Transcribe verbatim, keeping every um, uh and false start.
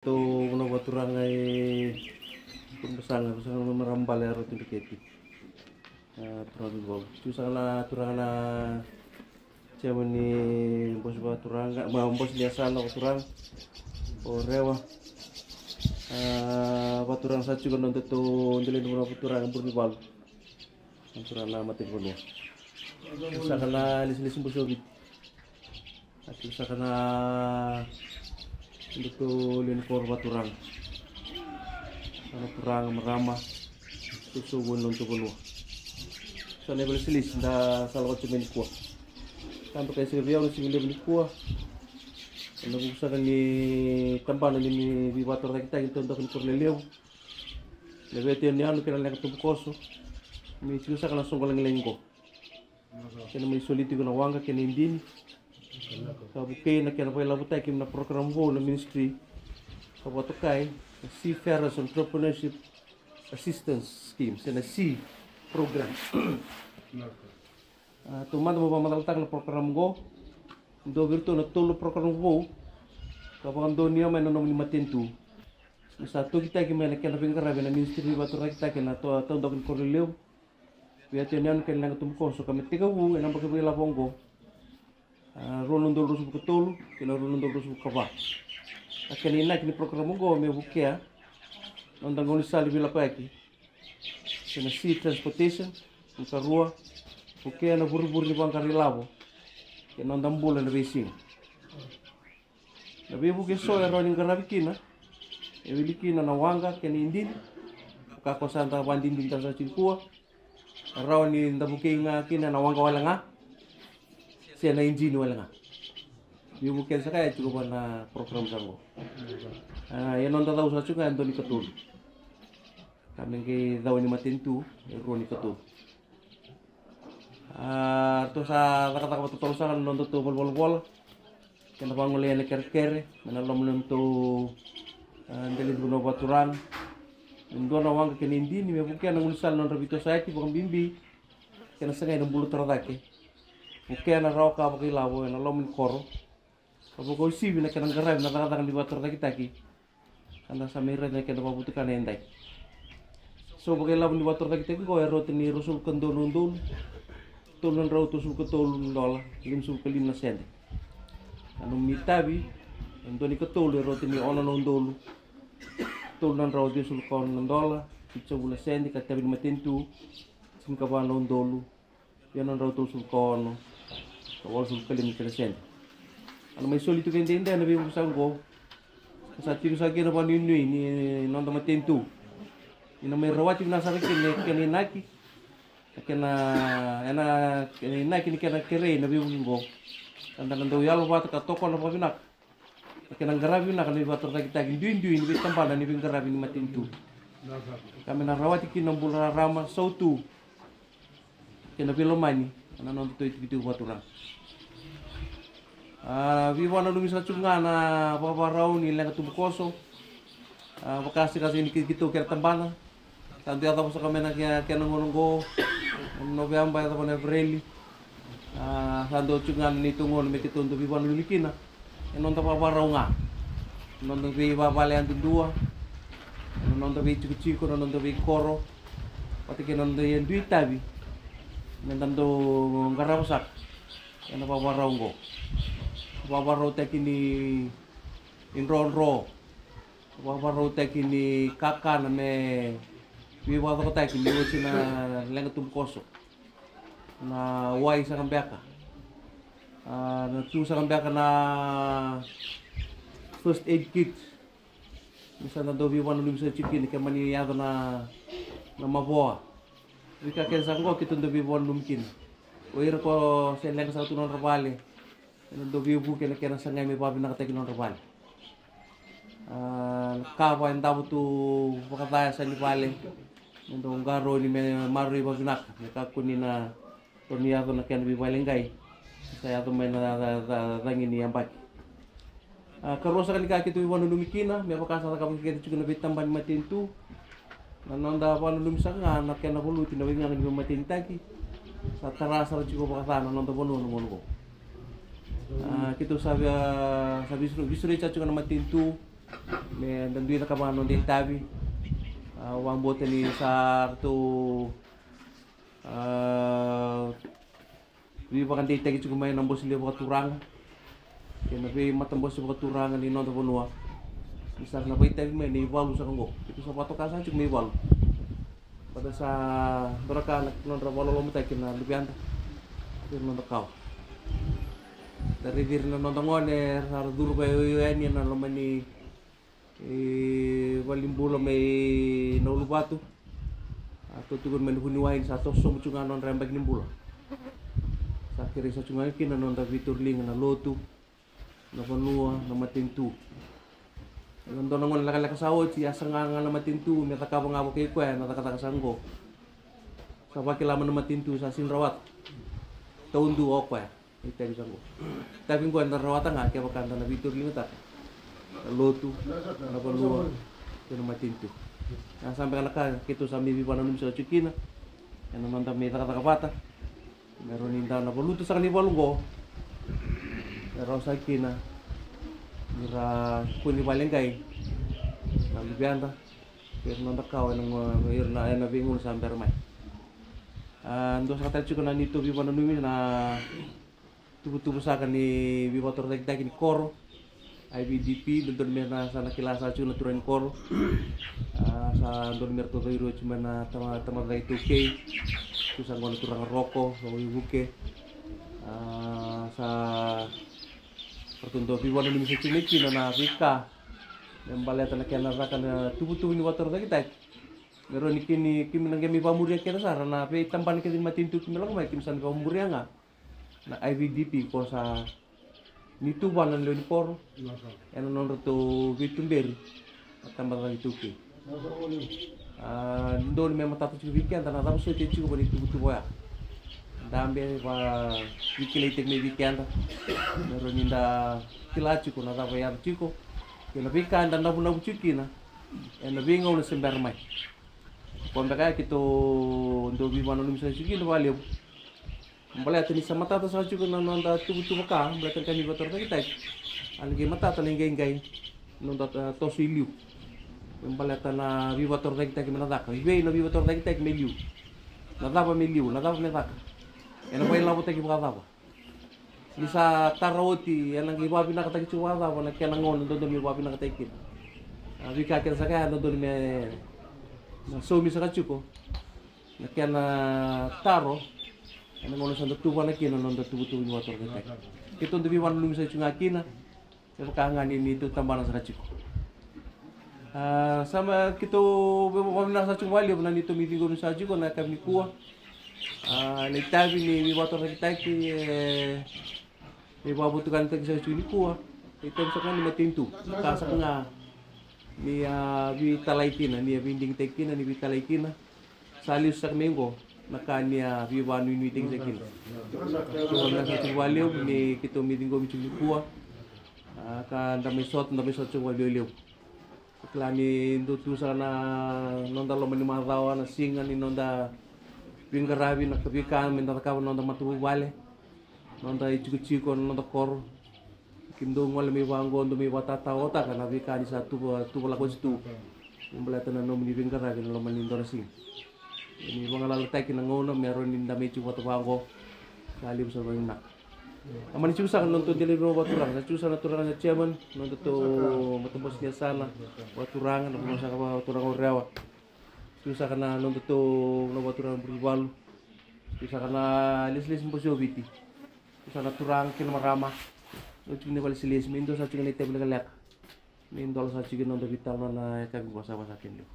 Tou vanua vakaturaga e Burebasaga, Burebasaga na marama bale e Rotudreketi. A, turaga Vunivalu. Tiko saka na turaga na chairman ni bose vakaturaga, ma bose ni yasana vakaturaga o Rewa. A, vakaturaga sa tiko na nodatou delaidrai vanua vakaturaga e Burebasaga. Na turaga na matanivanua. Tiko saka na lesilesi bose o Viti. A, tiko saka na nodatou lewe ni koro vakaturaga. Sa na turaga, marama, tou sobu ena nodatou vanua. Sa na ivakalesilesi da sa lako tiko mai nikua. Sa dokai saka vei au na siga levu nikua. Ena vuku saka ni tabana ni veivakatorocaketaki ni taudaku ni koro lelevu. Na veiyanuyanu kei na leqa tubukoso. Me tiko saka na soqo lagilagi qo. Kena mai soli tiko na waqa kei na idini. Ka vukei na kena vailavotaki mai na program vou na ministry. Ka vakatokai na Seafarers Entrepreneurship Assistance Scheme, se na sea program. A, taumada meu vakamacalataka na program qo. Dua vei iratou na tolu na program vou ka vakadonuya mai na nomuni matanitu. Ni sa tokitaki mai na kena veiqaravi na ministry ni veivakatorocaketaki na tau, taudaku ni koro lelevu. Veiyanuyanu kei na leqa tubukoso ka me tekivu ena yabaki vakailavo oqo. A, rua na udolu ruasagavulu ka tolu kei na rua na udolu ruasagavulu ka va. A, kena inaki ni program oqo me vukea na noda gaunisala ni veilakoyaki kei na sea transportation. Na karua, vukea na vurevure ni vaqara ilavo kei na noda bula ena veisiga. Na veivuke eso e rawa ni qaravi kina, e wili kina na waqa kei na idini. Ka ko sa da vakadinadinataka saka tiko nikua, e rawa ni da vukei ga kina na waqa wale ga se na idini wale ga. Veivuke saka ya tiko va na program saka qo. A, e noda cau saka tiko ga e dua ni katolu. Ka me qai cau ni matanitu e rua ni katolu. A, ratou sa cakacaka vakatotolo saka na nodatou valenivolavola. Kena vagolei ena kerekere mai na loma ni nodatou, a, delaidrai vanua vakaturaga. Me dua na waqa kei na idini me vukea na gaunisala ni nodra veitosoyaki vakabibi kei na sagai na bula torocake. Vukea na rawa ka vakailavo ena loma ni koro. Ka vakauasivi na kena qaravi na cakacaka ni veivakatorocaketaki. Ka da sa mai raica na kena vakavotukana edai. So vakailavo ni veivakatorocaketaki qo e rauta ni ruasagavulu ka dua na udolu tolu na drau tolusagavulu ka tolu na dola limasagavulu ka lima na sede. Na nomuni itavi e dua ni katolu e rauta ni ono na udolu tolu na drau ciwasagavulu ka ono na dola vitusagavulu na sede ka itavi ni matanitu tinikava na udolu ia na drau tolusagavulu ka ono ka walusagavulu ka lima kina sede. A na mai soli tu vei daidai na veivuke saka qo. Sa tiko saka kina vakanuinui ni noda matanitu ni na mai rawati vinaka saka kina na kena inaki, na kena, ena kena inaki ni kena kerei na veivuke qo. Ka da na dau yalo vata ka tokona vakavinaka na kena qaravi vinaka na veivakatorocaketaki duidui ni veitabana ni veiqaravi ni matanitu. Ka me na rawati kina na bula rarama, sautu kei na veilomani ena nodatou itikotiko vakaturaga. A, veivakananumi saka tiko ga na vakavakarau ni leqa tubukoso. A, vakasikasika ni keitou kei na tabana. Sa dau yacova saka mai na ke, kena gauna oqo, Noveba yacova na Epereli. A, sa dau tiko ga na neitou gauna me keitou dau veivakananumi kina ena noda vakavakarau ga, na noda veivavale yadudua, na noda veitikotiko, na noda veikoro, vata kei na noda dui itavi me da dau qarava saka ena vakavakarau oqo. Vakavakarautaki ni, ni drodro, vakavakarautaki ni kakana me veivakacokotaki ni oti na leqa tubukoso. Na wai saka beka, a, na tu saka beka na first aid kit. Ni sa da dau veivakananumi saka tiko kina ke mani yaco na, na mavoa. Veika kece saka qo keitou dau veivakananumi kina. O ira ko se leqa saka tu nodra vale, ena dau veivuke na kena sagai me vakavinakataki nodra vale. A, na kava e davo tu vakaca e yasa ni vale, me dau qarauni me maroroi vakavinaka me kakua ni na rawa ni yaco na kena veivakaleqai. Sa yaco mai na ca, ca, ca, cagi ni yabaki. A, karua saka ni ka keitou veivakananumi kina, me vaka sa cakava kece tiko na veitabana ni matanitu, na noda vakananumi saka ga na kena valuti na veigaga ni veimatenitaki. Sa tara sara tiko vakaca na noda vanua na gauna vou. A, keitou sa via, sa visu, visurei saka tiko na matanitu me da dui cakava na noda itavi. A, vakabauta ni sa ratou, a, veivakadeitaki tiko mai na bose levu vakaturaga kei na veimatabose vakaturaga ni noda vanua. Ni sa ra na vakaitavi mai na ivalu saka oqo, keitou sa vakatoka saka tiko na ivalu. Vata sa dua na ka na nodra vakalolomataki na luveda kei na noda kawa. Da raici ira na noda gone era sa ra curu vakaioio yani ena loma ni, e, valenibula mai na Uluvatu. A, ratou tukuna mai na vuniwai ni sa toso sobu tu ga na nodra yabaki ni bula. Sa kerei saka tu ga kina na noda veitauriliga na lotu, na vanua, na matanitu. Ena dua na gauna lekaleka sa oti, a saga ga na matanitu me cakava ga vakai koya na cakacaka sa oqo. Sa vakila mai na matanitu sa sega ni rawata. Taudua o koya na itavi sa oqo. Itavi oqo eda rawata ga kevaka eda na veitauriligataka na lotu, na vanua kei na matanitu. Ia sa beka na ka keitou sa mai veivakananumi saka tiko kina ena noda mai cakacaka vata. Me rawa ni da na valuta saka na ivalu oqo, me rawa saka kina ni ra kua ni vale qai na luveda kei ira na noda kawa ena, ena veigauna sa bera mai. A, dua saka tale tiko na neitou veivakananumi na tuvatuva saka ni veivakatorocaketaki ni koro. I V D P, dodonu me na sa na kila saka tiko na turaga ni koro. A, sa dodonu me ratou cairuci mai na tama, tamata cake iTaukei. Tu saka oqo na turaga Roko, Roko Ivuke. A, sa ratou dau veivakananumi saka tiko mai kina na veika me baleta na kena caka na tuvatuva ni vakatorocaketaki. Me rawa ni kini, keimami na qai mai vakamuria kece sara na veitabana kece ni matanitu keimami lako mai, keimami sa na vakamuria ga na I V D P ko sa ni tuvana na lewe ni koro ena nodratou veituberi na tabacakacaka iTaukei. A, dodonu me matata tiko vei keda na cava soti e tiko va ni tuvatuva oya. Dabe va veikilaitaki mai vei keda me rawa ni da kila tiko na cava e yaco tiko kei na veika eda navunavu tiko kina ena veigauna se bera mai. Ko beka ya keitou dau veivakananumi saka tiko kina vakalevu. Baleta ni sa matata saka tiko na noda tuvatuva ka baleta na ka ni vakatorocaketaki. A na qai matata na iqaiqai na noda, a, toso i liu. Me baleta na veivakatorocaketaki me na caka. I vei na veivakatorocaketaki me liu? Na cava me liu? Na cava me caka? Ena vailavotaki vakacava? Ni sa tara oti, ena qai vakavinakataki tiko vakacava na kena gauna dodonu me vakavinakataki kina? A, veika kece saka ya dodonu me na saumi saka tiko na kena taro ena gauna sa da tuvana kina na noda tuvatuva ni vakatorocaketaki. Keitou dau veivakananumi saka tiko ga kina. Kevaka ga ni neitou tabana saka tiko. A, sa mai keitou vakavinaka saka tiko vakalevu na neitou mai ciqomi saka tiko na yakavi nikua. A, na itavi ni veivakatorocaketaki, e, ni vakavotukanataki saka tiko nikua. Na itavi saka ga ni matanitu, ka saka ga ni a veitalai kina, ni a veidigitaki kina, ni veitalai kina. Sa lesu saka mai oqo na ka ni a veivakanuinuitaki saka kina. Keitou vakavinavinaka saka tiko vakalevu ni keitou mai ciqomi tiko nikua. A, ka da mai sota, da mai sota tiko vakalevulevu. Kila ni dau tu saka na noda loma ni macawa, na siga ni noda veiqaravi, na veika me da cakava na noda matavuvale, noda itikotiko, na noda koro. Keitou gole mai vaqo, dou mai vakatatawataka na veika ni sa tuva, tuvalaka oti tu. Me baleta na nomuni veiqaravi ena loma ni dua na siga. Ni vagalalataki na gauna me rawa ni da mai tiko vata vaqo. Sa levu saka na vinaka. A mani tiko saka na nodatou dela ni vanua vakaturaga, sa tiko saka na turaga na chairman, nodatou matabose ni yasana vakaturaga, na vanua saka vakaturaga o Rewa. Tiko saka na nodatou vanua vakaturaga Burevalu. Tiko saka na lesilesi Bose o Viti. Tiko saka na turaga kei na marama. Dou tiko ni vakalesilesi, me dou sa tiko na itavi lekaleka. Me dola sa tiko na noda veitalanoa na yakavi qo, sa vaka sa kena levu.